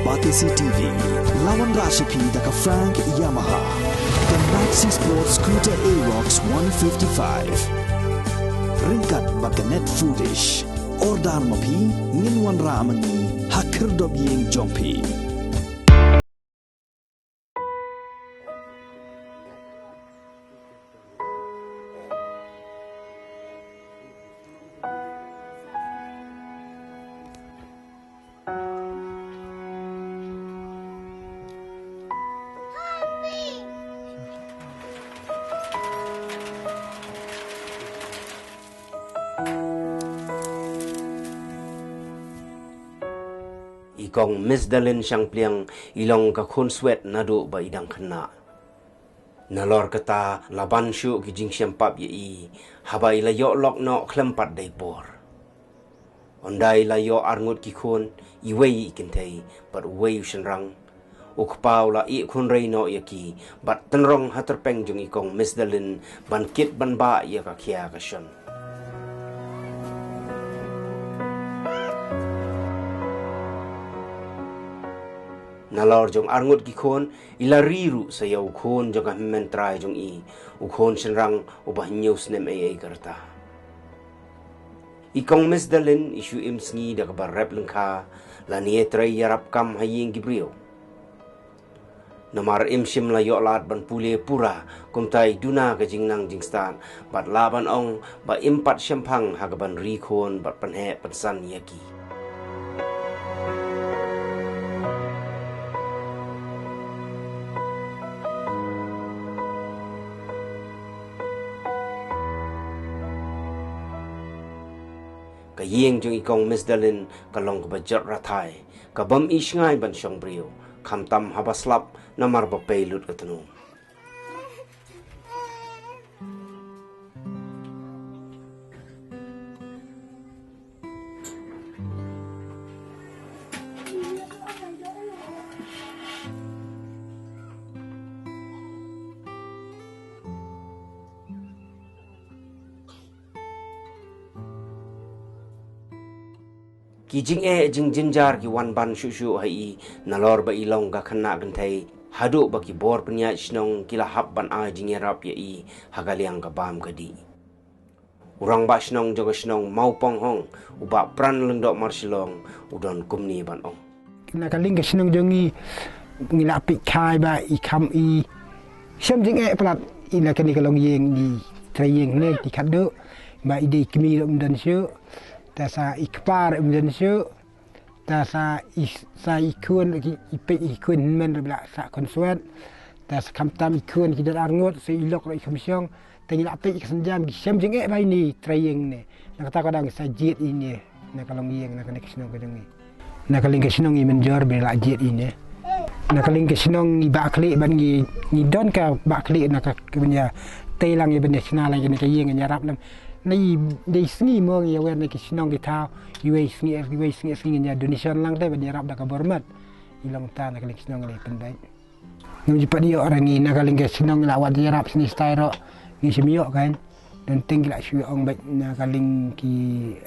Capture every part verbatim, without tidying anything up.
Batesi T V, la wanrah sha phi da ka Frank Yamaha, ka Maxi Sport Scooter Aerox one fifty-five. Ryngkat bad ka Net Foodish. Order ma phi, ngin wanrah ma ngi ha khyrdop ïing jong phi. I kong Miss Dalin Shangpliang i long ka khun swet naduh ba i dang khynnah. Nalor kata la ban shuh ki jingshem pap ïa i, haba i la ïoh lok noh khlem pat dei por. Ynda i la ïoh arngut ki khun, iwei i kynthei bad uwei u shynrang. U kpa u la ïeh khun rei noh ïa ki, bad tynrong ha tyrpeng jong i kong Miss Dalin ban kit ban bah ïa ka khia ka shon. Nalor jong arngut ki khun, i la ri ruh sa ïa u khun jong ka hynmen trai jong i, u khun shynrang uba hynñiew snem ei ei ka rta. I kong Miss Dalin i shu im sngi da kaba rep lyngkha, lane ïatrei ïarap kam ha ïing ki briew. Namar im shym la ïoh lad ban pule pura, kumta i duna ka jingnang jingstad, bad lah ban ong ba im pat shemphang ha kaban ri khun bad pynheh pynsan ïa ki. Ka ïing jong i kong Miss Dalin ka long kaba jot rathai, ka bym i shngain ban shong briew, khamtam haba slap namar ba pei lut ka tnum. Ki jingeh jingjynjar ki wan ban shuh shuh ha i, nalor ba i long ka khynnah kynthei, haduh ba ki bor pynïaid shnong ki la hap ban ai jingïarap ïa i ha ka liang ka bam ka dih. U rangbah shnong jong ka shnong Mawpong Hong, u Bah Pran Lyngdoh Marshillong, u don kumne ban ong. Na ka liang ka shnong jong ngi, ngi la peit kai ba i kham i shem jingeh palat, i na kane ka longïing, i trei ïing ne i khatduh, ba i dei kmie ruh ym don shuh, ta sa i kpa ruh ym don shuh, ta sa i, sa i khun, i, i peit i khun hynmen ruh ba la sah khun swet, ta sa khamtam i khun ki don arngut, sa i lok ruh i kham shong, te ngi la peit ka sienjam ki shem jingeh ba ine i trei ïing ne. Na kata ka daw ngi sa jied ine na ka longïing na kane ka shnong ka jong ngi. Na ka liang ka shnong i mynjur ba la jied ine. Na ka liang ka shnong i bah khlieh bad ngi, ngi don ka bah khlieh na ka, ka ban ïa tei lang ïa ban ïa shna lang ïa kane ka ïing, ngi ïarap lang. Na i dei sngi mo ngi ïa wer na ki shnong ki thaw, iwei sngi, iwei sngi, sngi ngi ïa donation lang te ban ïarap da ka bor mat. I long ta na ka liang ka shnong ngi la pynbeit. Ngim ju pat ïoh ra ngi na ka liang ka shnong la wat ïarap sngewstai ruh. Ngi shym ïoh kan. Don teng ki la shu ong beit na ka liang ki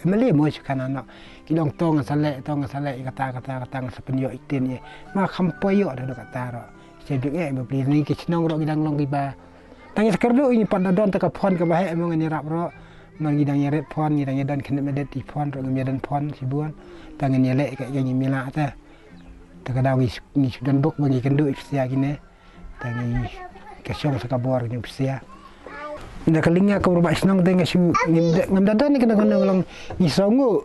M L A mo shu khana noh. Ki ong to ngan sa leh, to ngan sa leh, kata, kata, kata ngan sa pynïoh ïa ktien ïa. Ma kham poi ïoh da kata ruh. Shu ju eh ba pli ngi ki shnong ruh ki dang long kiba. Tang ïa sa kyrduh ngi pat da don ta ka phone kaba heh mo ngan ïarap ruh. Ma ngi dang ïa ret phone, ngi dang ïa don khyndiat minit i phone ruh ngim ïa don phone shibun. Tang ngan ïa leh ka ïa ngi mila ta. Ta ka daw ngi, ngi shu don bok ba ngi kynduh i pisa kine. Ta ngi ka shong sa ka bor ngi pisa. Na ka liang ka bor ba shnong te ngi shu ngim da, ngim da don ni kane kane long ngi songu.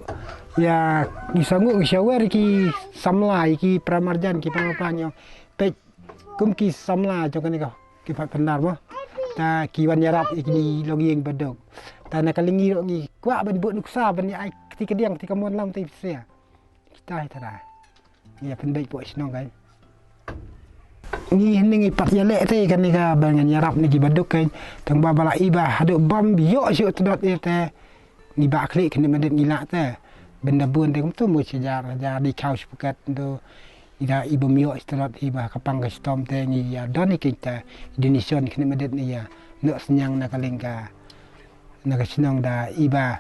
Ya, ngi songu ngi shawer ki samla, ki pramarjan, ki pramapang ïong. Peit kum ki samla jong kane ka, ki pat pendar mo. Ta ki wan ïarap ïa kine longïing baduk. Ta na ka liang ngi ruh ngi kwah ban buh nuksa ban ïa ai kti kadiang kti kamon lam te pisa. Kita hi tara. Ïa pynbeit pok shnong kan. Ngi hynne ngi pat ïa leh te kane ka ba ngan ïarap ne ki baduk kan. Tang ba ba la i ba haduh bam ïoh shuh tdot ïa te. Ngi ba khlieh khyndiat minit ngi lah te. Bynda bun te kumtu mo shajar, shajar di khaw shpukat tu. Ida i bam ïoh shuh tdot i ba ka pang ka shitom te ngi ïa don i kita. Donation khyndiat minit ne ïa. Nok sniang na ka liang ka. Na ka shnong da iba,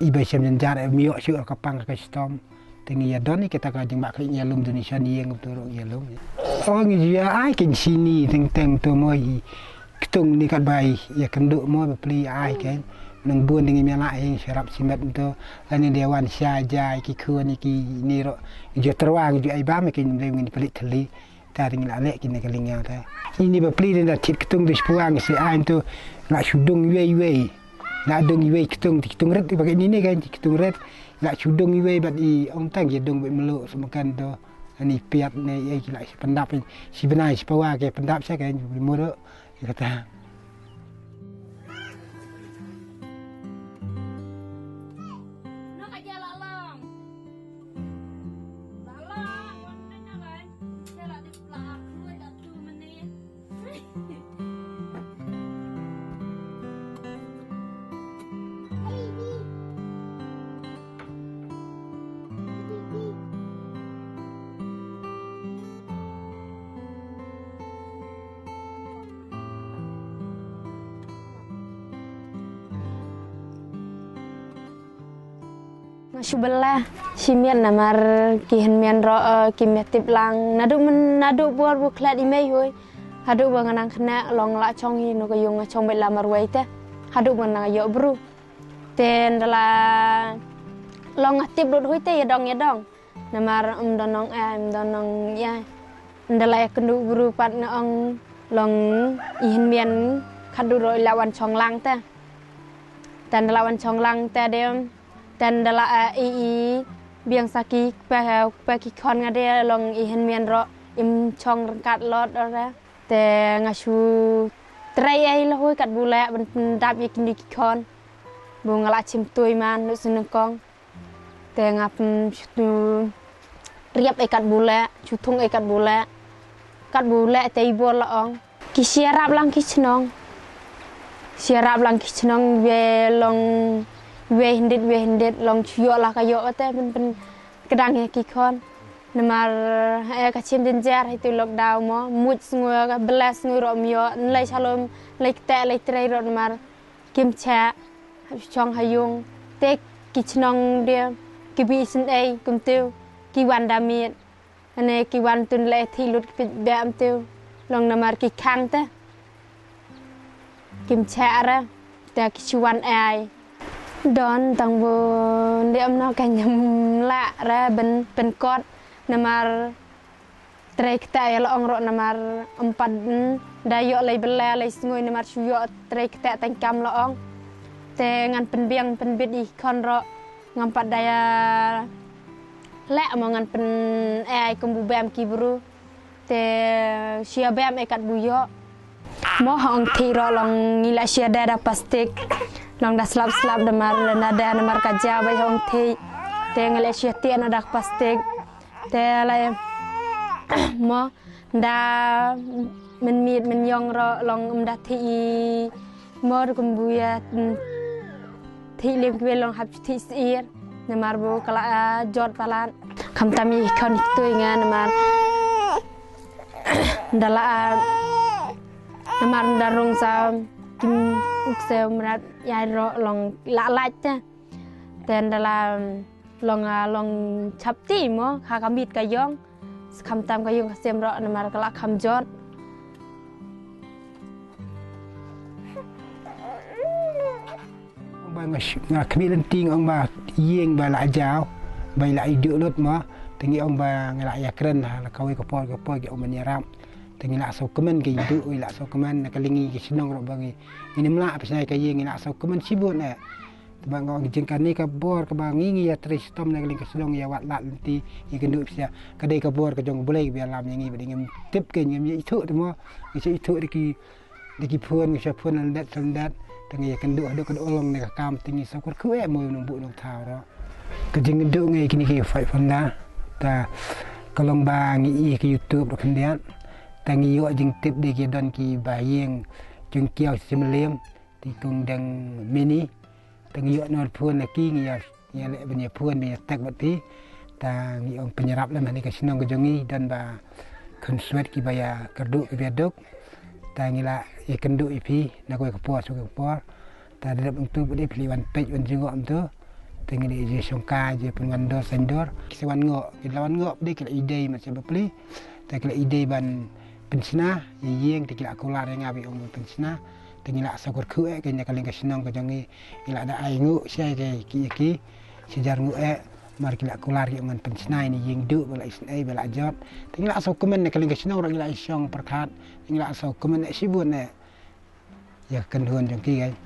iba shem jynjar em ïoh shuh ka pang ka shitom. Te ngi ïa don ïa kata ka jingbakla, ngi ïa lum donation ïing, kumto ruh ngi ïa lum. O, ngi ju ïa ai kein shini teng teng to mo, i ktung ni katba ïa kynduh mo, bapli ai kein. Nang bun ding ïa la ïa sharap simet to. Lane dei wan sha jai ki khun ki ni ruh. Ngi ju tyrwa, ngi ju ai bam kein, ngi palik thli. Ta ding la leh kine ka lyngngoh ta. Ini bapli dei da thied ktung, dei shiphew ngi sa ai to, la shu dung iwei iwei. La dung iwei ktung, ti ktung rit, ba kine ne kan ti ktung rit. La shu dung iwei bad i ong tang ki dung bad mluh semakan to. Ani piat ne, i la shi pyndap, shi bnai shiphew ki pyndap sha kan, muru. Kata. Nga shu bela shi miet namar ki hynmen ruh, eh, kim ïa tip lang. Naduh myn, naduh bor bu khlad i mei hoi. Haduh ba nga nang khynnah long la chong hi, no ka ïung nga chong beit la marwei te. Haduh ba nga nang ïoh bru. Te nda la long nga tip lut hoi te ïa dong ïa dong. Namar ym don nong, eh, ym don nong ïa. Nda la ïa kynduh bru pat nga ong long i hynmen khatduh ruh i la wan chong lang te. Te nda la wan chong lang te de. Te nda la, eh, i, i biang sa ki kpa, kpa ki khon nga de long i hynmen ruh im chong ryngkat lot ora. Te nga shu trei ei la hoi kat bu leh ban pyndap ïa kine ki khon. Bu nga la chim tui man lut snyngkong. Te nga pyn shu riap ei kat bu leh, shu thung ei kat bu leh. Kat bu leh te i bor la ong. Ki shu ïarap lang ki chnong. Shu ïarap lang ki chnong, wei long, wei hyndet, wei hyndet long shu ïoh la ka ïoh te pyn, pyn kdang ïa ki khon. Namar, eh, ka chim jynjar hi tu lockdown mo, mut sngur, ka bela sngur ruh ym ïoh, nlei shalom, nlei kte, nlei trei ruh namar kim chah, chong ha ïung, te ki chnong de, ki bi syn ei, kumtu, ki wan da miet. Ane ki wan tun leh thi lut ki pit beh amtu. Long namar ki khang te. Kim chah ra. Te ki shu wan ei. Don tang bu ndem no ka nyam la ra ben, ben kot. Namar trei kta ïa la ong ruh namar em pat, mm, da ïoh lei bela lei sngur namar shu ïoh trei kta tang kam la ong. Te ngan pynbiang pynbit i khon ruh. Ngam pat da ïa leh mo ngan pyn ei kum bu bam ki bru. Te shu ïa bam ei kat bu ïoh. Mo ha ong thi ruh long ngi la shu ïa da da plastik. Long da slap slap da mar na da na mar ka ja bai ha ong thi. Te ngi la shu ïa ti na da plastik. Te la mo da men miet men ïong ruh long um da thi i mo ruh kum bu ïa, mm, thi lem ki long hap thi sir. Namar bu ka la, ah, jot palat. Kham tam i khon i tui nga namar da la, ah, namar da rung sa kim uk se mrat ïa ruh long la lait te. Te da la, mm, long, ah, long chap ti mo ha ka miet ka ïong. Kham tam ka ïung ka sem ruh namar ka la kham jot. Ba nga sh-, nga khmih lynti nga ong ba ïing ba la jaw, ba la iduh lut mo. Te ngi ong ba nga la ïa kren ha la kawei ka por ka por ki ong ban ïarap. Te ngi la sngewkmen ka iduh, ngi la sngewkmen na ka liang ngi ki shnong ruh ba ngi, ngi nym lah pynshai ka ïing, ngi la sngewkmen shibun eh. Te ba nga ong jingkane ka bor kaba ngi ngi ïa trei shitom na ka liang ka shnong ïa wad lad lynti ïa kynduh pisa. Ka dei ka bor ka jong U Blei ba ïalam ïa ngi ba dei ngim tip kein ngim ïa ithuh te mo. Ngi shu ithuh da ki, da ki phone, ngi shu phone lyndet lyndet. Te ngi ïa kynduh haduh ka dei long ne ka kam te ngi shu kyrkhu eh mo nong buh nong thaw ruh. Ka jingkynduh ngi kine ki fight Honda. Te ka long ba ngi i ka YouTube ruh khyndiat. Te ngi ïoh jingtip dei ki don ki ba ïing jong kiaw Shimlem. Ti kong dang mini. Te ngi ïoh nor phone na ki ngi ïa, ïa leh ban ïa phone ban ïa tek bad phi. Te ngi ong pynïarap lem hani ka shnong ka jong ngi don ba khun swet ki ba ïa kyrduh ki ba ïa duk. Te ngi la ïa kynduh ïa phi na kawei ka por shu ka por. Te da dep ngi tu bad phi li wan peit wan jngoh amtu. Te ngi la ïa shongkai, ïa pynwan dor saiñ dor. Ki sa wan ngoh, ki la wan ngoh, pdeng ki la ïadei, mat sha bapli. Te ki la ïadei ban pynshna ïa ïing, te ki la kular ïa nga ba ong ban pynshna. Te ngi la sa kyrkhu eh, kane ka liang ka shnong ka jong ngi. Ngi la da ai nguh sha ki, ki, ki. Shi hajar nguh eh, mar ki la kular ki ong ban pynshna ïa ïing duh, ba la isynei, ba la jot. Te ngi la sa kmen na ka liang ka shnong ruh ngi la ïa shong pyrkhat. Te ngi la sa kmen eh shibun eh. Ïa ka kynhun jong ki, guys.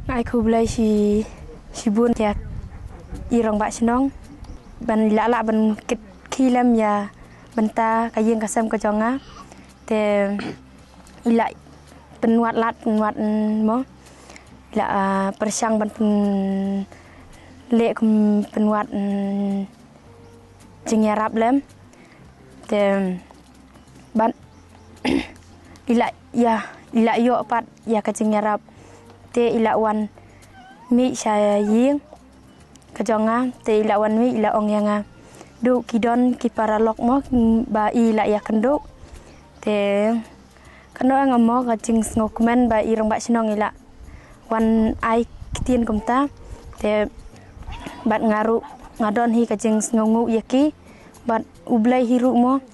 Nga ai khublei shi, shibun ïa i rangbah shnong ban lah lah ban kit khie lem ïa bynta ka ïing ka sem ka jong nga. Te i la pynwad lad pynwad, mm, mo. I la, ah, pyrshang ban pynleh kum pynwad, mm, jingïarap lem. Te ban i la ïa I la ïoh pat ïa ka jingïarap. Te i la wan mih sha ïing ka jong nga, te i la wan mih i la ong ïa nga, duh ki don ki paralok mo ba i la ïakynduh. Te kano nga mo ka jingsngewkmen ba i rangbah shnong i la wan ai ktien kumta. Te bad nga ruh nga don hi ka jingsngewnguh ïa ki. Bad U Blei hi ruh mo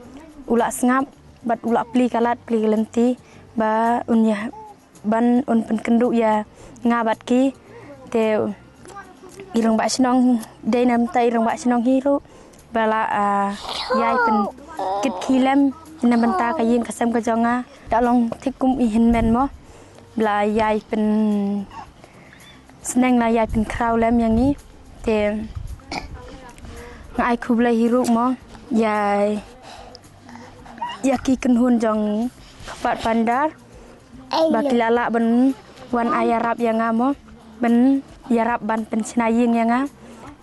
u la sngap bad u la plie ka lad plie ka lynti ba un ïa ban un pynkynduh ïa nga bad ki. Te i rangbah shnong, dei na bynta i rangbah shnong hi ruh ba la, ah, ïai pynkit khie lem na bynta ka ïing ka sem ka jong nga. Da long thik kum i hynmen mo ba la ïai pynsneng, la ïai pynkhraw lem ïa ngi. Te nga ai khublei hi ruh mo ïa, ïa ki kynhun jong ka Pathfinder ba ki la lah ban wan ai ïarap ïa nga mo, ban ïarap ban pynshna ïing ïa nga.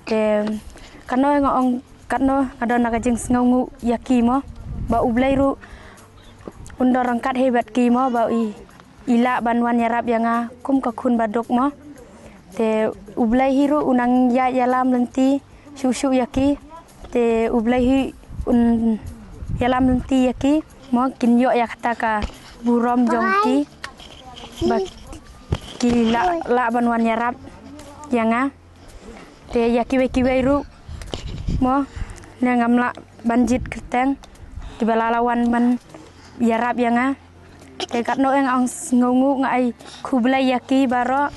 Te kano nga ong, kano nga don na ka jingsngewnguh ïa ki mo, ba U Blei ruh un don ryngkat hi bad ki mo, ba i, i lah ban wan ïarap ïa nga kum ka khun baduk mo. Te U Blei hi ruh u nang ïa, ïalam lynti shuh shuh ïa ki. Te U Blei hi un ïalam lynti ïa ki mo, kin ïoh ïa kata ka burom jong ki ba ki lah, lah ban wan ïarap ïa nga. Te ïa kiwei kiwei ruh mo, ne ngam lah ban jied kyrteng, kiba la la wan ban ïarap ïa nga. Te katno nga ong sngewnguh, nga ai khublei ïa ki baroh.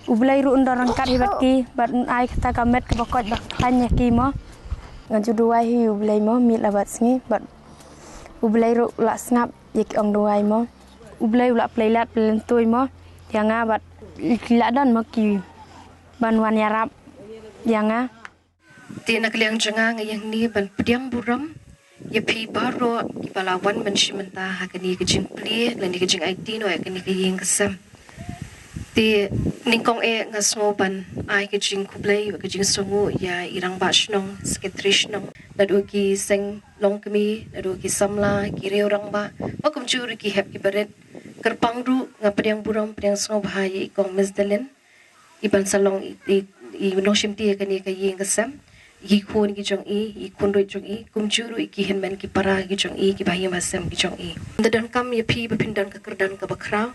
U Blei ruh un don ryngkat hi bad ki bad un ai kata ka met kaba koit ba khlaiñ ïa ki mo. Nga ju duwai hi U Blei mo miet la bad sngi bad U Blei ruh la sngap ïa ki ong duwai mo. U Blei u la plie lad plie lynti mo ïa nga bad ki la don mo ki ban wan ïarap ïa nga. Te na ka liang jong nga nga ïeng ni ban pdiang burom ïa phi baroh kiba la wan ban shim bynta ha kane ka jingplie lane ka jingaiti noh ïa kane ka ïing ka sem. Te nyngkong eh nga sngew ban ai ka jingkhublei bad ka jingsngewnguh ïa i rangbah shnong, secretary shnong, naduh ki seng longkmie, naduh ki samla, ki riew rangbah, bad kumjuh ruh ki hep ki barit. Kyrpang ruh nga pdiang burom pdiang sngewbha ïa i kong Miss Delin, i ban sa long i, i, i nongshimti ïa kane ka ïing ka sem, i khun ki jong i, i khun ruh jong i, kumjuh ruh i ki hynmen ki para ki jong i, ki bahaïing bahasem ki jong i. Nga donkam ïa phi ba phin don ka kyrdan kaba khraw.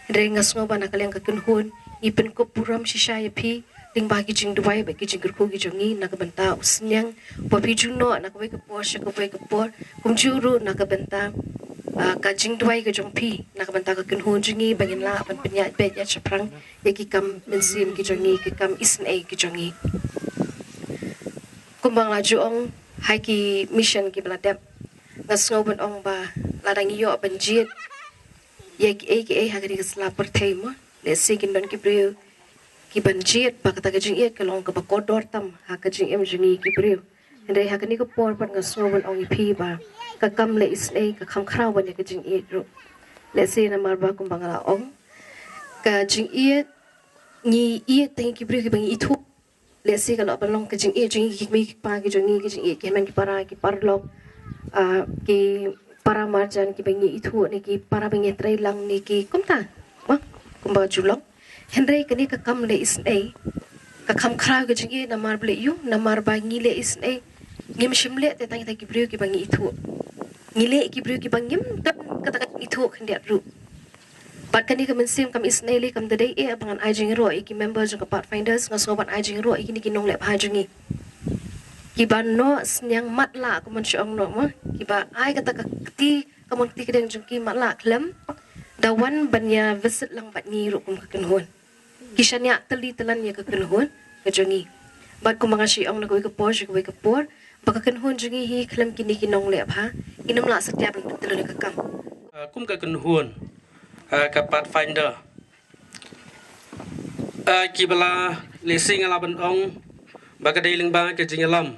Hynrei nga sngew ba na ka liang ka kynhun ngi pynkup burom shisha ïa phi lyngba ki jingduwai bad ki jingkyrkhu ki jong ngi na ka bynta u sniang ba phi ju noh na kawei ka por sha kawei ka por, kumjuh ruh na ka bynta, ah, ka jingduwai ka jong phi na ka bynta ka kynhun jong ngi ba ngin lah ban pynïaid beit ïaid shaphrang ïa ki kam mynsiem ki jong ngi, ki kam isynei ki jong ngi. Kumba nga la ju ong ha ki mission kiba la dep, nga sngew ban ong ba lada ngi ïoh ban jied ïa kiei kiei ha kane ka sla pyrthei mo, lehse kin don ki briew ki ban jied ba kata ka jingïeit ka long kaba kordor tam ha ka jingim jong ngi ki briew. Hynrei ha kane ka por pat nga sngew ban ong ïa phi ba ka kam leh isynei ka kham khraw ban ïa ka jingïeit ruh. Lehse namar ba kumba nga la ong, ka jingïeit, ngi ïeit tang ïa ki briew kiba ngi ithuh. Lehse ka lah ban long ka jingïeit jong ngi ki kmie ki kpa ki jong ngi, ka jingïeit ki hynmen ki para ki paralok, ah, ki para marjan kiba ngi ithuh ne ki para ba ngi trei lang ne ki kumta. Mo, kumba ju long. Hynrei kane ka kam leh isynei ka kham khraw ka jingïeit namar balei ïoh, namar ba ngi leh isynei ngim shym leh te tang ïa ki briew kiba ngi ithuh. Ngi leh ki briew kiba ngim don kata ka jingithuh khyndiat ruh. Bad kane ka mynsiem kam isynei lei kam da dei eh ba ngan ai jingïaroh ïa ki member jong ka Pathfinders, nga sngew ban ai jingïaroh ïa kine ki nongleh bha jong ngi. Kiba noh sniang matlah kumba shu ong noh mo, kiba ai kata ka kti, ka mon kti kdeng jong ki matlah khlem da wan ban ïa visit lang bad ngi ruh kum ka kynhun. Ki shaniah tylli tyllan ïa ka kynhun ka jong ngi. Bad kumba nga shu ong na kawei ka por sha kawei ka por, ba ka kynhun jong ngi hi khlem kine ki nongleh bha, ngin ym lah satia ban pyntyllun ïa ka kam. Ah, kum ka kynhun, ah, ka Pathfinder, ah, kiba la, lehse nga lah ban ong ba ka dei lyngba ka jingïalam,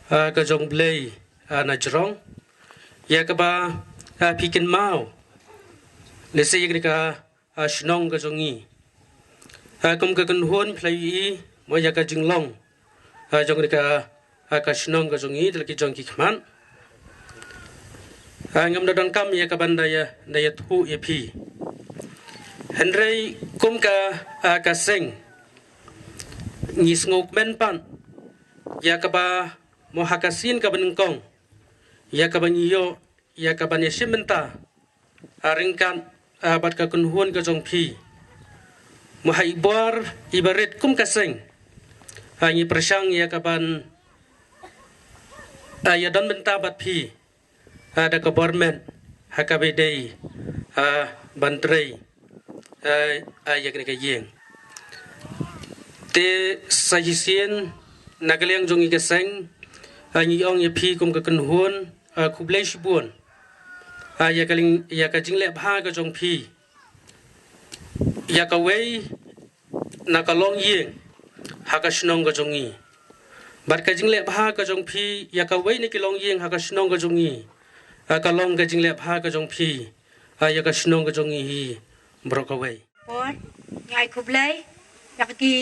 ah, ka jong Blei, ah, na jrong ïa kaba, ah, phi kynmaw lehse ïa kane ka, ah, shnong ka jong ngi. Ah, kum ka kynhun phi la ïohi mo ïa ka jinglong, ah, jong kane ka, ah, ka shnong ka jong ngi da la ki jong ki khmat. Ah, ngam da donkam ïa ka ban da ïa, da ïathuh ïa phi. Hynrei kum ka, ah, ka seng, ngi sngewkmen pat ïa kaba mo ha ka sien kaba nyngkong, ïa kaba ngi ïoh ïa kaban ïashim bynta, ah, ryngkat, ah, bad ka kynhun ka jong phi. Mo ha i bor iba rit kum ka seng, ah, ngi pyrshang ïa kaban, ah, ïadon bynta bad phi, ah, da ka bor met ha kaba ïadei, ah, ban trei, ah, ah, ïa kane ka ïing. Te sa shisien na ka liang jong ngi ka seng, ah, ngi ong ïa phi kum ka kynhun, ah, khublei shibun, ah, ïa ka ling, ïa ka jingleh bha ka jong phi ïa kawei na ka longïing ha ka shnong ka jong ngi. Bad ka jingleh bha ka jong phi ïa kawei na ki longïing ha ka shnong ka jong ngi, ah, ka long ka jingleh bha ka jong phi, ah, ïa ka shnong ka jong ngi hi baroh kawei. Por, ngi ai khublei ïa ki,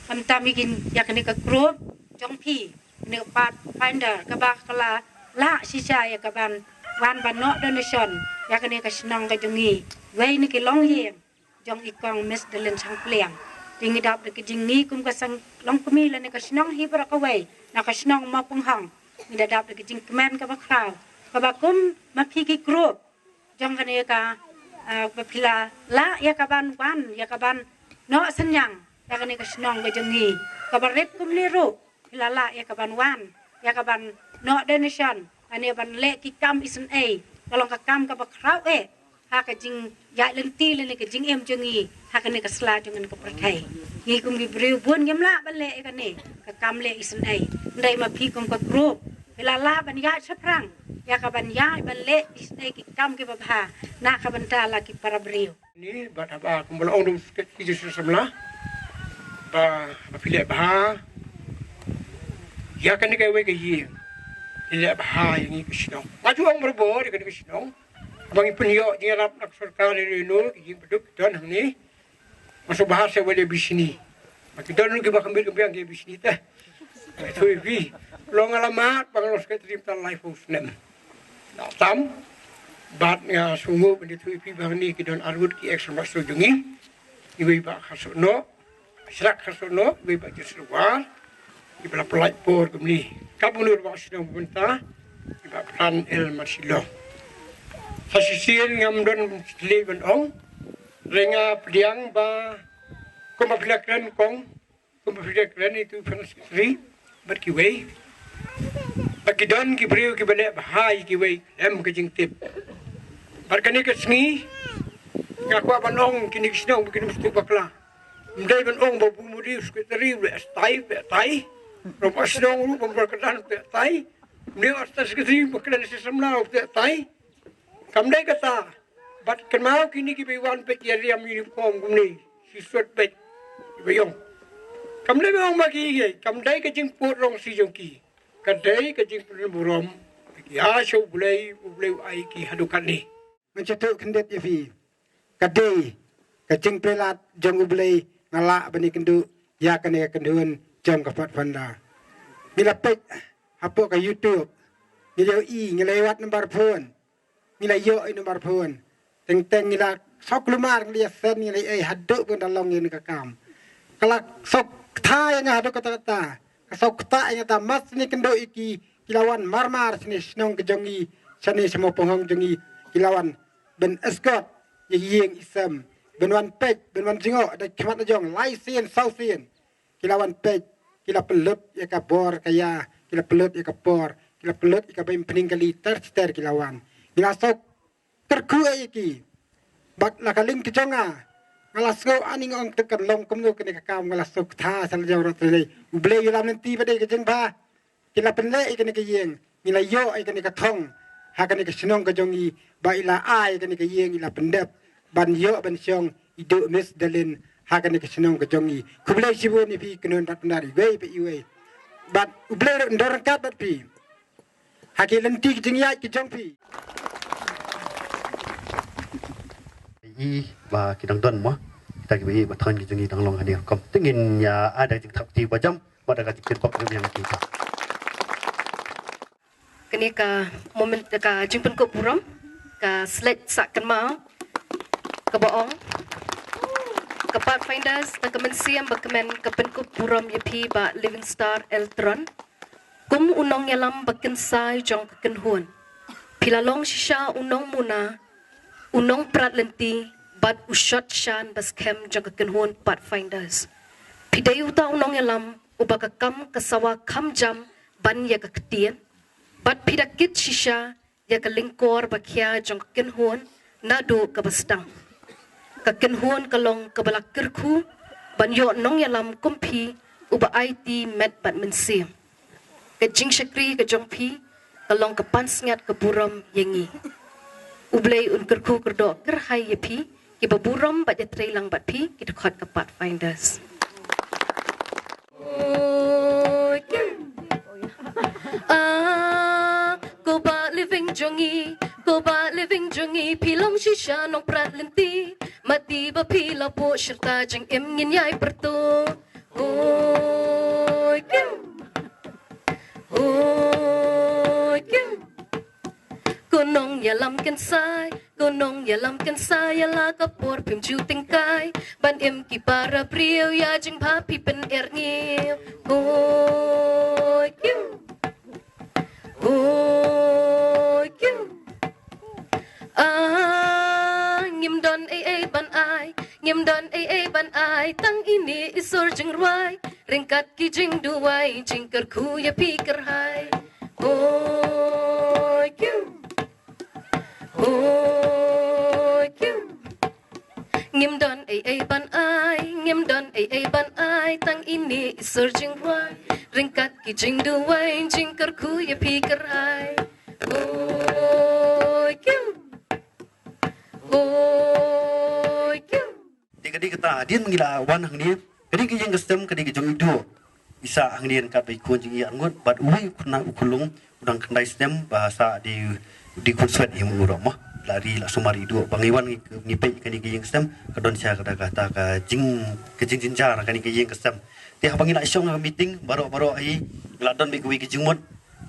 khamtam ïa ki, ïa kane ka group jong phi, kane ka Pathfinder, kaba ka la lah shisha ïa kaban wan ban noh donation ïa kane ka shnong ka jong ngi, wei na ki longïing jong i kong Miss Delin Shangpliang. Te ngi dap da ka jing, ngi kum ka seng longkmie lane ka shnong hi baroh kawei, na ka shnong Mawpynghong, ngi da dap da ka jingkmen kaba khraw, kaba kum ma phi ki group jong kane ka, ah, ba phi la lah ïa kaban wan, ïa kaban noh synñiang ïa kane ka shnong ka jong ngi, kaba rit kumne ruh phi la lah ïa kaban wan, ïa kaban noh donation, lane ban leh ki kam isynei. Ka long ka kam kaba khraw eh ha ka jingïaid lynti lane ka jingim jong ngi ha kane ka sla jong ngi ka pyrthei. Ngi kum ki briew bun ngim lah ban leh ïa kane ka kam leh isynei. Hynrei ma phi kum ka group, phi la lah ban ïaid shaphrang ïa kaban ïaid ban leh isynei ki kam kiba bha na ka bynta la ki para briew. Ni bad haba kumba la ong da u Secretary Jingïaseng Samla, ba, ba phi leh bha ïa kane kawei ka ïing, phi leh bha ïa ngi ka shnong. Nga ju ong barabor ïa kane ka shnong, ba ngi pynïoh jingïarap na ka sorkar, ïa kino ki jingpynduh ki don hangne. Nga sngewbha seh wat leh bishni. Ba ki don ruh kiba kham bit kham biang ki bishni te. Nga ïathuh ïa phi, long nga la mad ba nga long Secretary mynta laiphew snem. Nga tam, bad nga sngewbha ban ïathuh ïa phi ba hangne ki don arngut ki ex ambassador jong ngi. Iwei i Bah Kharsohnoh, Shrak Kharsohnoh, iwei i Bah Jesrowa, iba la pynlait por kumne. Ka bynta ba shnong bynta i Bah Pran El Marshilo. Sa shisien ngam don shisha ban ong, hynrei nga pdiang ba kumba phi la kren kong, kumba phi la kren ïa u Finance Secretary bad kiwei, ba ki don ki briew kiba leh bha ïa kiwei khlem ka jingtip. Bad kane ka sngi nga kwah ban ong kine ki shnong ba kin ym sngewthuh bakla. Ym dei ban ong ba u Bah Mudi u Secretary u leh stai, u leh tai. Rangbah shnong ruh u Bah Murkadal u leh tai. Ym dei u Assistant Secretary ba kren sha samla u leh tai. Kam dei kata. Bad kynmaw kine kiba wan peit ïa riam uniform kumne, shi suit peit kiba ïong. Kam dei ba ong ma ki, kam dei ka jingpud rong shi jong ki. Ka dei ka jingpynburom ïa ki ha sha U Blei, U Blei u ai ki haduh katne. Ngan sngewthuh khyndiat ïa phi. Ka dei ka jingpyllait jong U Blei nga lah ban ïakynduh ïa kane ka kynhun jong ka Pathfinder. Ngi la peit hapoh ka YouTube, ngi la ïohi, ngi la ïoh number phone, ngi la ïoh ïa number phone. Teng teng ngi la sngewkhlem, ngi la ïaseng, ngi la ïohi haduh ban da long ïa kane ka kam. Ka la sngewthuh ïa nga haduh katta katta. Ka sngewthuh ïa nga ta, mar shu ïakynduh ïa ki, ki la wan marmar shane shnong ka jong ngi, shane sha Mawpynghong jong ngi, ki la wan ban escort ïa ki ïing i sem, ban wan peit, ban wan jngoh da ki khmat la jong lai sien saw sien. Ki la wan peit, ki la pynlut ïa ka bor ka ïa, ki la pynlut ïa ka por, ki la pynlut ïa ka bynpyning kali ter ter ki la wan. Ngi la sngewkyrkhu ïa ki. Bad la ka liang ka jong nga, nga la sngew ani nga ong te kan long kumno kane ka kam, nga la sngewthuh sha la jong rot te lei. U Blei u ïalam lynti ba dei ka jingbha. Ki la pynleh ïa kane ka ïing, ngi la ïoh ïa kane ka thong ha kane ka shnong ka jong ngi, ba i la ai ïa kane ka ïing, i la pyndep ban ïoh ban shong i Duh Miss Delin ha kane ka shnong ka jong ngi. Khublei shibun ïa phi kynhun Pathfinder iwei pa iwei. Bad U Blei ruh un don ryngkat bad phi ha ki lynti ki jingïaid ki jong phi. I ba ki dang don mo, kita kiba ïeit ba thon ki jong ngi dang long hangne rukom. Te ngin ïa ai da ka jingthap kti ba jam. Bad da ka jingkyrpad ruh ïa kita. Kane ka moment, ka jingpynkup burom, ka slate sah kynmaw. Kaba ong ka Pathfinders na ka mynsiem ba kmen ka pynkup burom ïa phi Bah Living Star Eltron kum u nongïalam ba kynsai jong ka kynhun. Phi la long shisha u nongmuna, u nongprat lynti bad u shot shan ba skhem jong ka kynhun Pathfinders. Phi dei uta u nongïalam uba ka kam ka sawa kham jam ban ïa ka ktien bad phi da kit shisha ïa ka lyngkor ba khia jong ka kynhun naduh kaba sdang. Ka kynhun ka long kaba la kyrkhu ban ïoh nongïalam kum phi uba aiti met bad mynsiem. Ka jingshakri ka jong phi ka long ka pansngiat ka burom ïa ngi. U Blei un kyrkhu kyrdoh kyrhai ïa phi, kiba burom bad ïatrei lang bad phi ki dkhot ka Pathfinders. Ah, ko Bah Living jong ngi, ko Bah Living jong ngi, phi long shisha nongprat lynti. Mati ba phi la puh shirta jingim ngin ïai pyrto. Hoi kiu. Hoi kiu. Ko nongïalam kynsai, ko nongïalam kynsai, ïa la ka por phim ju tyngkai ban im ki para briew, ïa jingbha phi pynïar ngi. Hoi kiu. Hoi kiu. Ah, ngim don ei ei ban ai, ngim don ei ei ban ai, tang ine i sur jingrwai, ryngkat ki jingduwai, jingkyrkhu ïa phi kyrhai. Hoi kiu. Hoi kiu. Ngim don ei ei ban ai, ngim don ei ei ban ai, tang ine i sur jingrwai, ryngkat ki jingduwai, jingkyrkhu ïa phi kyrhai. Hoi kiu. Hoi kiu. Te ka dei kata, hadien ngi la wan hangne, ka dei ka ïing ka stem, ka dei ka jong i Duh. I sah hangne ryngkat bad i khun jong i arngut, bad uwei u khynnah u khyllung, u dang khyndai snem, ba sah dei, dei khunswet ïa u ruh mo. La ri la sumar i Duh, ba ngi wan ngi, ngi peit kane ka ïing ka stem, ka don sha kata, kata ka jing, ka jingjynjar kane ka ïing ka stem. Te haba ngi la shong ha ka meeting, baroh, baroh hi, la don bad kawei ka jingmut,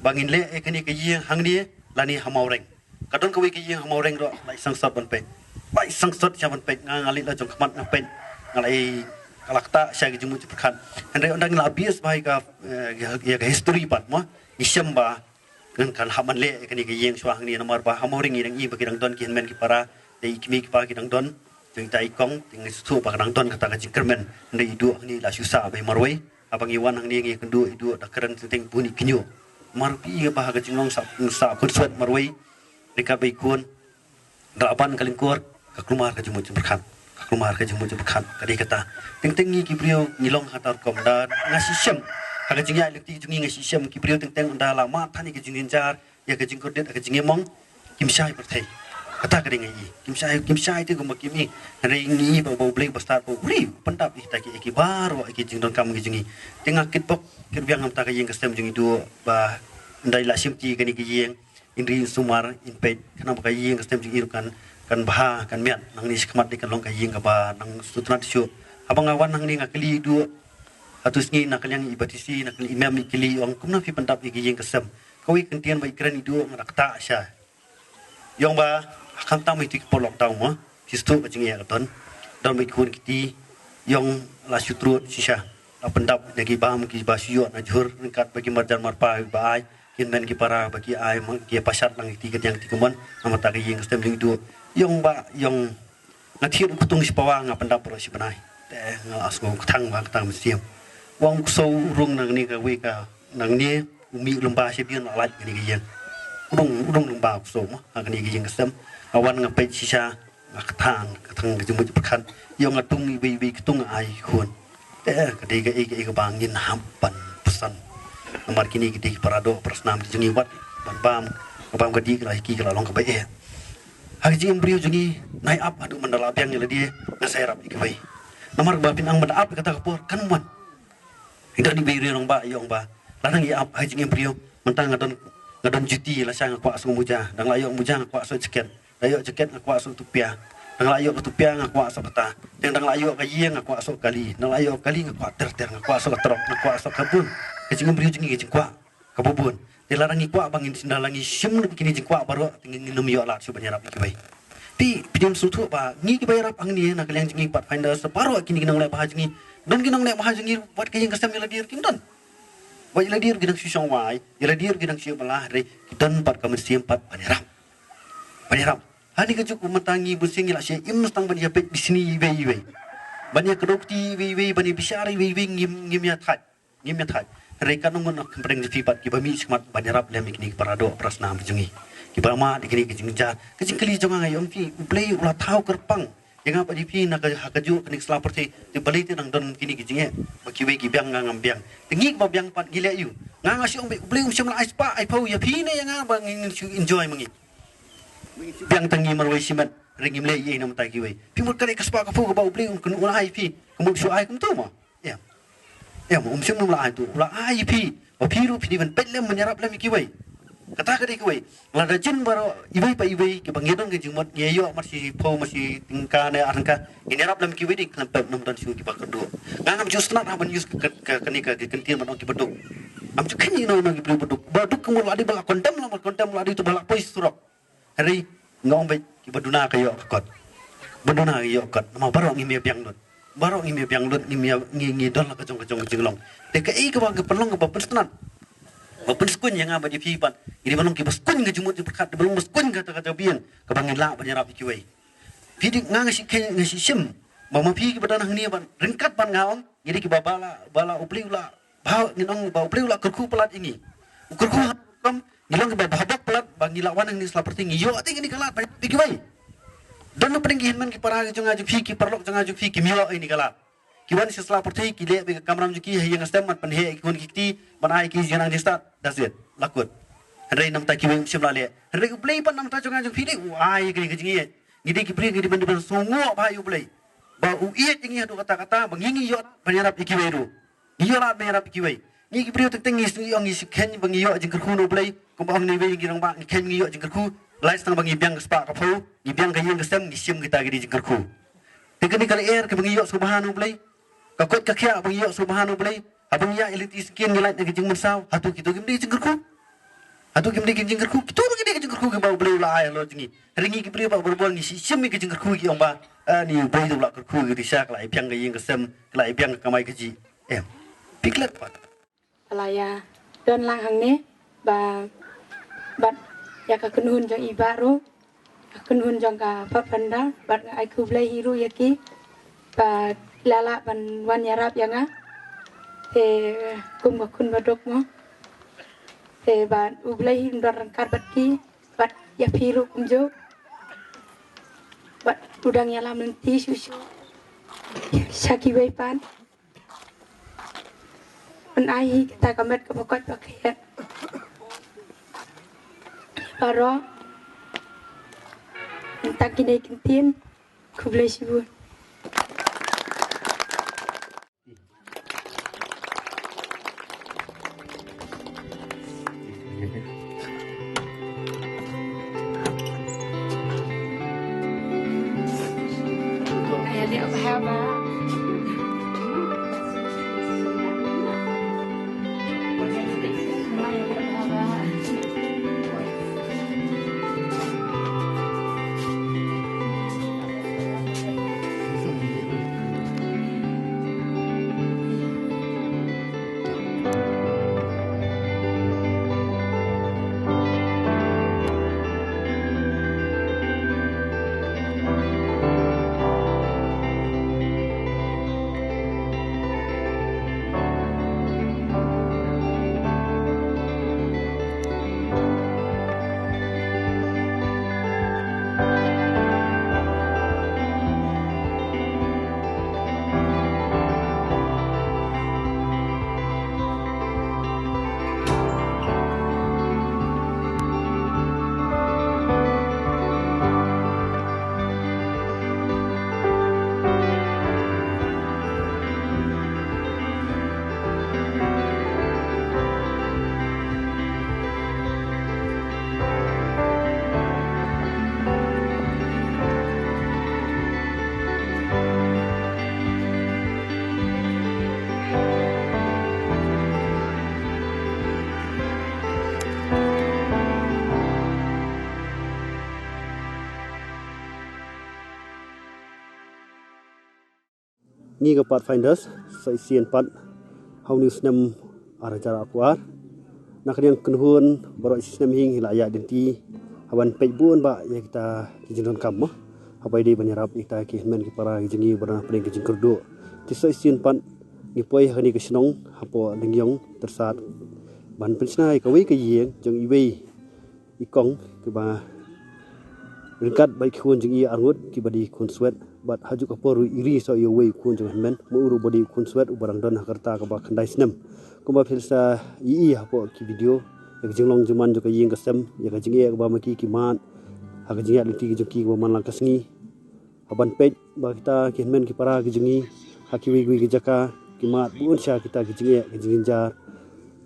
ba ngin leh ïa kane ka ïing hangne, lane ha Mawreng. Ka don kawei ka ïing ha Mawreng ruh, la i sangsot ban peit. La i sangsot sha ban peit, nga, nga leit la jong khmat nga peit. Nga la i, ka la ktah sha ki jingmut jingpyrkhat. Hynrei ynda ngi la bias bha ïa ka, eh, ïa, ïa ka history pat mo. I shem ba ngan kan hap ban leh ïa kane ka ïing shuwa hangne namar ba ha Mawreng ngi dang i ba ki dang don ki hynmen ki para. Te i kmie ki kpa ki dang don. Jong ita i kong, te ngi sngewthuh ba ka dang don kata ka jingkyrmen. Hynrei i Duh hangne la shu sah bha marwei. Haba ngi wan hangne ngi ïakynduh, i Duh da kren teng teng bun i kynnoh. Mar phi ïa ba ha ka jinglong sah, sah khunswet marwei. Ryngkat bad i khun. Da la ban ka lyngkor, ka kulmar ka jingmut jingpyrkhat. Ka kulmar ka jingmut jingpyrkhat. Ka dei kata. Teng teng ngi ki briew ngi long ha kata rukom da nga shishem. Ha ka jingïaid lynti jong ngi nga shishem ki briew teng teng da la mad than ïa ka jingjynjar. Ïa ka jingkordit, ïa ka jingïamong, kim shai pyrthei. Kata ka dei ngi i. Kim shai, kim shai te kumba kim i. Hynrei ngi i ba, ba U Blei ba stad ba u ri, pyndap ïa kita ki, ïa ki baroh ïa ki jingdonkam ki jong ngi. Te nga kitbok, kitbiang namar ka ïing ka stem jong i Duh ba ynda i la shim ti kane ka ïing, in ri in sumar, in peit, khnang ba ka ïing ka stem jong i ruh kan, kan bha, kan miat, nangne shakhmat de kan long ka ïing kaba nang sngewtynnat shuh. Haba nga wan nangne nga kylli i Duh, hato sngi na ka liang i Batesi, na ka liang i mem i kylli ong, kumno phi pyndap ïa ka ïing ka stem. Kawei ka ktien ba i kren i Duh nga da ktah sha. Ïong ba, ha kham tam ïa ki por lockdown mo, ki sdang ka jingeh ka don. Don ba i khun kiti, ïong la shu trud shisha. La pyndap na ki bam ki ba shu ïoh na jhur, ryngkat ba ki marjan marpa ba ai, ki hynmen ki para ba ki ai, ma ki pashat lang kiti ka diang kiti ka mon, namar ta ka ïing ka stem jong i Duh. Ïong ba, ïong Nga thied u ktung shi pawa nga pyndap baroh shi bnai. Te nga la sngew kthang ba kata mynsiem. Wan u ksew u rung nangne kawei ka nangne u mih u lyngba shi biang la lait kane ka ïing. U rung u rung lyngba u ksew mo ha kane ka ïing ka stem. Nga wan nga peit shisha nga kthang kthang ka jingmut jingpyrkhat. Ïa nga tung iwei iwei ktung ai khun. Te ka dei kaei kaei kaba ngin hap ban pyrshang. Namar kine ki dei ki para doh para snam ki jong ngi wat ban bam ka bam ka dih ka la hi ki ka la long kaba eh. Ha ka jingim briew jong ngi nai ap haduh mynta la biang ïa lade nga sa ïarap ïa kiwei. Namar ba phin ong ban ap ïa kata ka por kan wan. Ynda dei ba i riew nang ba ïa ong ba lada ngi ap ha ka jingim briew mynta nga don nga don juti lashai nga kwah soh muja, dang la ïoh muja nga kwah soh jaket. Da ïoh jaket nga kwah soh tupia. Dang la ïoh ka tupia nga kwah soh kata. Dang dang la ïoh ka ïing nga kwah soh kali. Dang la ïoh kali nga kwah ter ter nga kwah soh ka trok nga kwah soh ka bun. Ka jingim briew jong ngi ka jingkwah ka bun bun. Te lada ngi kwah ba ngin sngewdei la ngi shim kine jingkwah baroh te ngin ym ïoh lad shuh ban ïarap ïa kiwei. Phi, phi dei ban sngewthuh ba ngi kiba ïarap hangne na ka liang jong ngi Pathfinders, baroh kine ki nongleh bha jong ngi, don ki nongleh bha jong ngi, wat ka ïing ka sem ïa lade ruh kim don. Wat ïa lade ruh ki dang shu shong wai, ïa lade ruh ki dang shu ïa bala, hynrei ki don pat ka mynsiem pat ban ïarap. Ban ïarap. Hangne ka juk mynta ngi bun sien ngi la shu im tang ban ïa peit bishni iwei iwei, ban ïa kdew kti iwei iwei, ban ïa bishar iwei iwei, ngim, ngim ïa thait. Ngim ïa thait. Hynrei katno ngut na ka pdeng jong phi pat kiba mih shakhmat ban ïarap lem ïa kine ki para doh para snam jong ngi, kiba mad ïa kine ki jingjia. Ka jingkylli jong nga, nga ong phi, U Blei u la thaw kyrpang ïa nga bad ïa phi na ka, ha kajuh kane ka sla pyrthei. Te balei te nang don kine ki jingeh ba kiwei ki biang, nga ngam biang? Te ngi kiba biang pat ngi leh aïu? Nga, nga shu ong ba U Blei um shym la ai spah ai phew ïa phi ne ïa nga ba ngin shu enjoy ma ngi. Biang tang ngi marwei shimet, hynrei ngim leh ei ei na bynta kiwei. Phi mut ka dei ka spah ka phew kaba U Blei un kynnoh, un ai ïa phi, ka mut shu ai kumto mo? Em. Em, um shym, um la ai to, u la ai ïa phi. Ba phi ruh phi dei ban peit lem, ban ïarap lem ïa kiwei. Kata ka dei kawei. Lada jin baroh iwei pa iwei kiba ngi don ka jingmut, ngi ïoh mar shi phew, mar shi tyngka ne ar tyngka, ngin ïarap lem ïa kiwei, dei khlem pep nym don shuh kiba kyrduh. Nga ngam ju sngewtynnat haba ngi use ka, ka, kane ka, ka kyntien ban ong kiba duk. Ngam ju kheiñ ïa ki nong, nong kiba duk. Ba duk ka mut la dei ba la condemn, la ba condemn, la dei to ba la poi surok. Hynrei nga ong beit, kiba duna ka ïoh ka kot. Ba duna ka ïoh ka kot. Namar baroh ngim ïa biang lut. Baroh ngim ïa biang lut, ngim ïa, ngi, ngi don la ka jong ka jong ka jinglong. Te kaei kaba nga pynlong kaba pynsnat, ba pynskun ïa nga bad ïa phi pat, ngi dei ban long kiba skun ka jingmut jingpyrkhat, dei ban long ba skun kata ka jabieng kaba ngin lah ban ïarap ïa kiwei. Phi dei, nga, nga shu kheiñ, nga shu shim ba ma phi kiba don hangne bad ryngkat bad nga ong, ngi dei kiba, ba la, ba la U Blei u la, ba ngin ong ba U Blei u la kyrkhu palat ïa ngi. U kyrkhu ha ka rukom ngi long kiba bhabok palat ba ngi la wan hangne sla pyrthei, ngi ïoh ïa kane ka lad ba phi kiwei. Don na pdeng ki hynmen ki para jong nga jong phi, ki paralok jong nga jong phi, kim ïoh ïa kane ka lad. Ki wan sha sla pyrthei, ki leh beit ka kamram jong ki ha ïing ha sem, ban pynheh ïa ki khun ki kti, ban ai ïa ki jingnang jingstad. That's it. La kut. Hynrei na bynta kiwei um shym la leh. Hynrei U Blei pat na bynta jong nga jong phi dei u ai ïa kane ka jingïeit. Ngi dei ki briew, ngi dei ban, dei ban sngewnguh bha ïa U Blei ba u ïeit ïa ngi haduh katta katta ba ngi, ngi ïoh ban ïarap ïa kiwei ruh. Ngi ïoh lad ban ïarap ïa kiwei. Ngi ki briew teng teng ngi sngew, ngi shu kheiñ ba ngi ïoh jingkyrkhu na U Blei. Kumba ong na iwei ngi rangbah, ngi kheiñ ba ngi ïoh jingkyrkhu. Lai sdang ba ngi biang ka spah ka phew, ngi biang ka ïing ka sem, ngi shim kita ki dei jingkyrkhu. Te kane ka lyer kaba ngi ïoh sngewbha na U Blei, ka koit ka khiah ba ngi ïoh sngewbha na U Blei, haba ngi ïaid ïa lynti syngkien ngi lait na ka jingmynsaw, hato kito kim dei jingkyrkhu? Hato kim dei ki jingkyrkhu? Kito ruh ki dei ki jingkyrkhu kiba U Blei u la ai halor jong ngi. Hynrei ngi ki briew ba barabor ngi shim ïa ki jingkyrkhu, ki ong ba, ah, ni U Blei u la kyrkhu ïa ki, te sha ka la ïa biang ka ïing ka sem, ka la ïa biang ka kamai kajih. Em. Phi klet pat. Ka la ïa don lang hangne ba, bad ïa ka kynhun jong i Bah ruh, ka kynhun jong ka Pathfinder, bad nga ai khublei hi ruh ïa ki ba la lah ban wan ïarap ïa nga. Te kum ka khun ba duk mo. Te bad U Blei hi un don ryngkat bad ki, bad ïa phi ruh kumjuh. Bad u dang ïalam lynti shuh shuh sha kiwei pat. Ban ai hi kita ka met kaba koit ba khiah. Baroh. Mynta kine ki ktien. Khublei shibun. Ngi ka Pathfinders sa shisien pat ha une u snem ar hajar arphew ar. Na ka liang kynhun baroh shi snem hi ngi la ïaid lynti ha ban peit bun bah ïa kita ki jingdonkam mo. Haba ïadei ban ïarap ïa kita ki hynmen ki para ki jong ngi ba don hapdeng ki jingkyrduh. Te sa shisien pat ngi poi ha kane ka shnong hapoh Lyngiong Tyrsad ban pynshna ïa kawei ka ïing jong iwei i kong kiba ryngkat bad i khun jong i arngut kiba dei khun Swet, bad ha juk ka por ruh i ri sa ïa uwei u khun jong hynmen, ma u ruh ba dei khun Swet uba dang don ha ka rta kaba khyndai snem. Kumba phi la sa ïohi hapoh ki video ïa ka jinglong jingman jong ka ïing ka sem, ïa ka jingeh kaba ma ki ki mad ha ka jingïaid lynti ki jong ki kaba man la ka sngi. Haba peit ba kita ki hynmen ki para ki jong ngi ha kiwei kiwei ki jaka ki mad bun sha kita ki jingeh ki jingjynjar,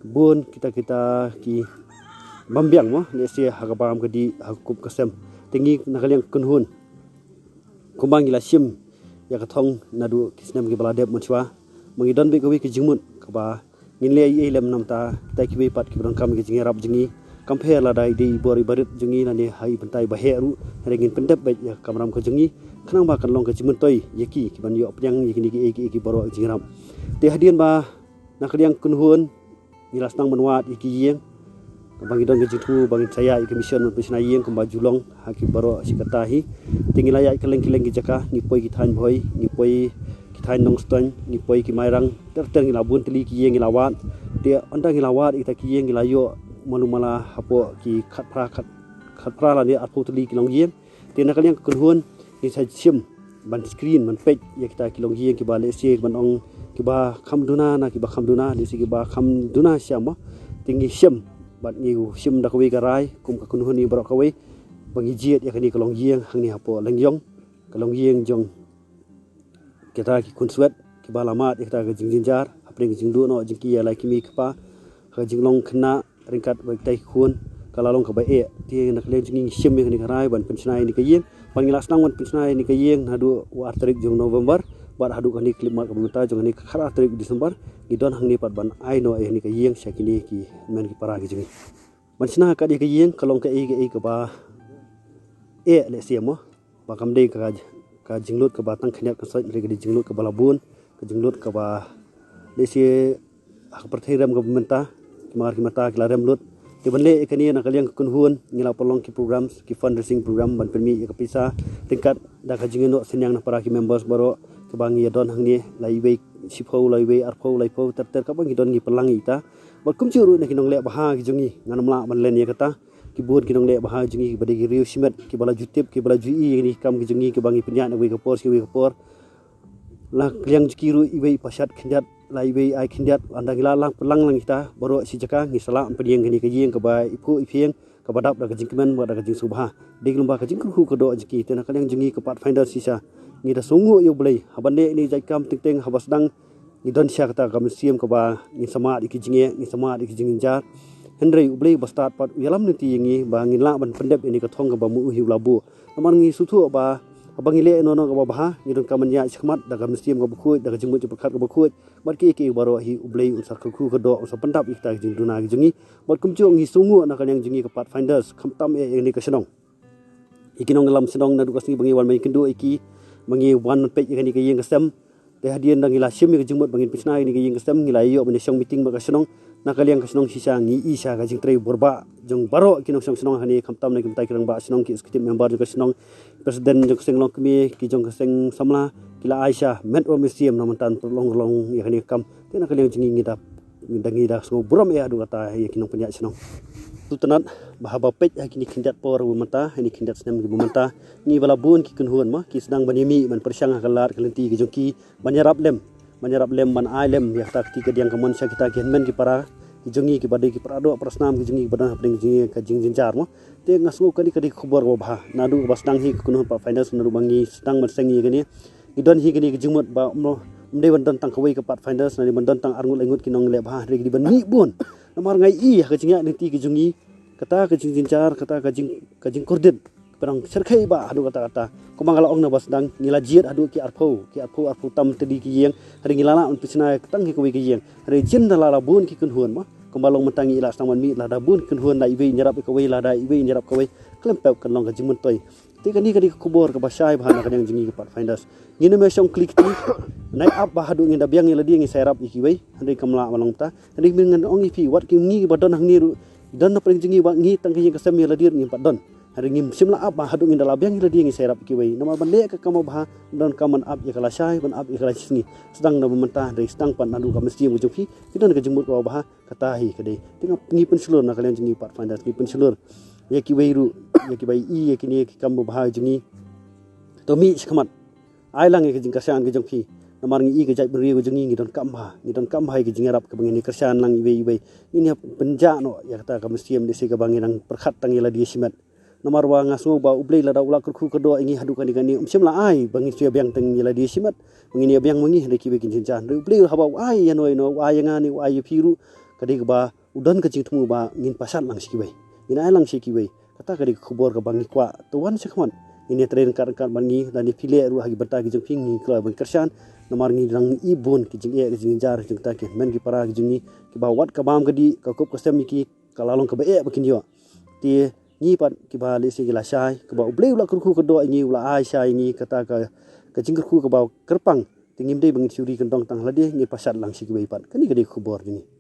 bun kita kita ki bym biang mo, lehse ha ka bam ka dih ha ka kup ka sem. Te ngi na ka liang kynhun kumba ngi la shim ïa ka thong naduh ki snem kiba la dep mynshuwa, ma ngi don beit kawei ka jingmut kaba ngin leh ei ei lem namar kita kiwei pat kiba donkam ki jingïarap jong ngi. Kam pher lada i dei i bor i barit jong ngi lane ha i bynta i baheh ruh, hynrei ngin pyndep beit ïa ka kamram ka jong ngi khnang ba kan long ka jingmyntoi ïa ki kiban ïoh pdiang ïa kine kiei kiei ki baroh ki jingïarap. Te hadien ba na ka liang kynhun ngi la sdang ban wad ïa ki ïing, ba ngi don ka jingthmu ba ngin sa ïaid ïa ka mission ban pynshna ïing kumba ju long ha ki baroh shi katta hi. Te ngi la ïaid kylleng kylleng ki jaka, ngi poi ki thaiñ Bhoi, ngi poi ki thaiñ Nongstoiñ, ngi poi ki Mairang, ter ter ngi la bun tylli ki ïing ngi la wad. Te ynda ngi la wad ïa kita ki ïing ngi la ïoh malu mala hapoh ki khatphra, khat, khatphra lane arphew tylli ki longïing. Te na ka liang ka kynhun ngi sa shim ban screen ban peit ïa kita ki longïing kiba lehse ban ong kiba kham duna na kiba kham duna, lehse kiba kham duna shisha mo. Te ngi shim bad ngi shim da kawei ka rai kum ka kynhun ngi baroh kawei ba ngi jied ïa kane ka longïing hangne hapoh Lyngiong, ka longïing jong kita ki khun Swet kiba la mad ïa kita ka jingjynjar hapdeng ka jingduh noh jong ki ïa la ki mei ki pa, ha ka jinglong khynnah ryngkat bad kita ki khun ka la long kaba eh. Te na ka liang jong ngi ngi shim ïa kane ka rai ban pynshna ïa kane ka ïing, bad ngi la sdang ban pynshna ïa kane ka ïing naduh u ar tarik jong November bad haduh kane ka khyllipmat kaba mynta jong kane ka khatar tarik December ngi don hangne pat ban ai noh ïa kane ka ïing sha kine ki hynmen ki para ki jong ngi. Ban shna kat ïa ka ïing ka long kaei kaei kaba eh lehse mo, ba kam dei ka, ka jinglut kaba tang khyndiat kynsoit, hynrei ka dei jinglut kaba la bun, ka jinglut kaba lehse ha ka pyrthei rem kaba mynta ki mar ki mata ki la rem lut. Te ban leh ïa kane na ka liang ka kynhun ngi la pynlong ki programs, ki fundraising program ban pynmih ïa ka pisa ryngkat da ka jingïaid synñiang na para ki members baroh kiba ngi ïa don hangne, la iwei shiphew, la iwei arphew, la iphew, ter ter kaba ngi don ngi pynlang ïa ita. Bad kumjuh ruh na ki nongleh bha ki jong ngi, ngan ym lah ban len ïa kata. Ki bun ki nongleh bha jong ngi kiba dei ki riew shimet kiba la ju tip, kiba la ju ïohi ïa kine ki kam ki jong ngi kiba ngi pynïaid na kawei ka por sha kawei ka por. La ka liang jong ki ruh iwei pashat khyndiat, la iwei ai khyndiat, ynda ngi la lang pynlang lang kita baroh shi jaka ngi sa lah pynïeng kane ka ïing kaba iphuh iphieng, kaba dap da ka jingkmen bad da ka jingsngewbha. Dei ka lyngba ka jingkyrkhu ka doh jong ki. Te na ka liang jong ngi ka Pathfinder shisha ngi da sngewnguh ïa U Blei haba neh ïa kane ka jait kam teng teng haba sdang ngi don sha kata ka mynsiem kaba ngin sa mad ïa ki jingeh, ngin sa mad ïa ki jingjynjar. Hynrei U Blei ba stad pat u ïalam lynti ïa ngi ba ngin lah ban pyndep ïa kane ka thong kaba ma u hi u la buh. Namar ngi sngewthuh ba haba ngi leh ïa kano kano kaba bha ngi donkam ban ïaid shakhmat da ka mynsiem kaba khuid, da ka jingmut jingpyrkhat kaba khuid. Bad kiei kiei baroh hi U Blei un sa kyrkhu ka doh, un sa pyndap ïa kita ki jingduna ki jong ngi. Bad kumjuh ngi sngewnguh na ka liang jong ngi ka Pathfinders khamtam eh ïa kane ka shnong, ïa ki nongïalam shnong naduh ka sngi ba ngi wan ban ïakynduh ïa ki, ba ngi wan ban peit ïa kane ka ïing ka sem. Te hadien da ngi la shim ïa ka jingmut ba ngin pynshna ïa kane ka ïing ka sem ngi la ïoh ban ïashong meeting bad ka shnong. Na ka liang ka shnong shisha ngi ïohi sha ka jingtrei bor bah jong baroh ki nongshong shnong hangne, khamtam na ki bynta ki rangbah shnong, ki executive member jong ka shnong, president jong ka seng longkmie, ki jong ka seng samla, ki la ai sha met bad mynsiem na mynta ban pynlong long ïa kane ka kam. Te na ka liang jong ngi ngi da, ngi da, ngi da sngew burom eh haduh katta ïa ki nongpynïaid shnong. Sngewtynnat ba haba peit ha kine khyndiat por ba mynta, ha kine khyndiat snem kiba mynta, ngi ba la bun ki kynhun mo ki sdang ban ïamih ban pyrshang ha ka lad ka lynti ka jong ki ban ïarap lem, ban ïarap lem, ban ai lem ïa kata ka kti kadiang kamon sha kita ki hynmen ki para ki jong ngi kiba dei ki para doh para snam ki jong ngi kiba don hapdeng jong ngi ka jingjynjar mo. Te nga sngew kane ka dei ka khubor kaba bha naduh kaba sdang hi ka kynhun Pathfinders, naduh ba ngi sdang ban seng ïa kane. Ngi don hi kane ka jingmut ba ym, ym dei ban don tang kawei ka Pathfinders, ym dei ban don tang arngut laingut ki nongleh bha, hynrei ki dei ban mih bun. Namar nga ïohi ha ka jingïaid lynti ka jong ngi kata ka jingjynjar, kata ka jing, ka jingkordit ka dang syrkhei bha haduh katta katta. Kumba nga la ong na ba sdang ngi la jied haduh ki arphew, ki arphew, arphew tam tylli ki ïing, hynrei ngi la lah ban pynshna tang hi kawei ka ïing. Hynrei jin da la la bun ki kynhun mo, kumba long mynta ngi la sdang ban mih, lada bun ki kynhun, la iwei in ïarap ïa kawei, lada iwei in ïarap kawei, khlem pep kan long ka jingmyntoi. Te kane ka dei ka khubor kaba shai bha na ka liang jong ngi ki Pathfinders. Ngin ym shong kli kti, nai ap ba haduh ngin da biang ïa lade ngin sa ïarap ïa kiwei, hynrei kam lah ban long kumta. Hynrei mynta ngan ong ïa phi, wat ki ngi kiba don hangne ruh, don na pdeng jong ngi, wat ngi tang ka ïing ka sem ïa lade ruh ngim pat don. Hynrei ngim shym la ap ba haduh ngin da la biang ïa lade ngin sa ïarap ïa kiwei. Namar ban leh ka kam ba bha, donkam ban ap ïa ka lashai, ban ap ïa ka lashisngi. Sdang na ba mynta, hynrei sdang pat naduh ka mynsiem ka jong phi, ki don ka jingmut kaba bha, kata hi ka dei. Te nga, ngi pynshlur na ka liang jong ngi Pathfinders, ngi pynshlur ïa kiwei ruh, ïa kiba ïohi ïa kine ki kam ba bha jong ngi. To mih shakhmat. Ai lang ïa ka jingkyrshan ka jong phi. Namar ngi ïohi ka jaitbynriew ka jong ngi, ngi donkam bha, ngi donkam bha ïa ka jingïarap kaba ngin ïa kyrshan lang iwei iwei. Ngin ïa pynjah noh ïa kata ka mynsiem, lehse kaba ngi dang pyrkhat tang ïa lade shimet. Namar ba nga sngew ba U Blei lada u la kyrkhu kyrdoh ïa ngi haduh kane kane, um shym la ai ba ngin shu ïa biang tang ïa lade shimet, ba ngin ïa biang ma ngi, hynrei kiwei kin jynjar. Hynrei U Blei haba u ai ïano ïano, u ai ïa nga ne u ai ïa phi ruh, ka dei kaba u don ka jingthmu ba ngin pashat lang sha kiwei, ngin ai lang sha kiwei. Kata ka dei ka khubor kaba ngi kwah. To wan shakhmat, ngin ïa trei ryngkat ryngkat bad ngi, lane phi leh ruh ha ki bynta ki jong phi, ngi kloi ban kyrshan. Namar ngi dang ïohi bun ki jingeh ki jingjynjar jong kita ki hynmen ki para ki jong ngi, kiba wat ka bam ka dih, ka kup ka sem ïa ki, ka la long kaba eh ba kin ïoh. Te ngi pat kiba lehse ki lashai, kaba U Blei u la kyrkhu kyrdoh ïa ngi, u la ai shai ïa ngi kata ka, ka jingkyrkhu kaba kyrpang. Te ngim dei ba ngin shu ri kyndong tang ha lade, ngin pashat lang sha kiwei pat. Kane ka dei ka khubor jong ngi.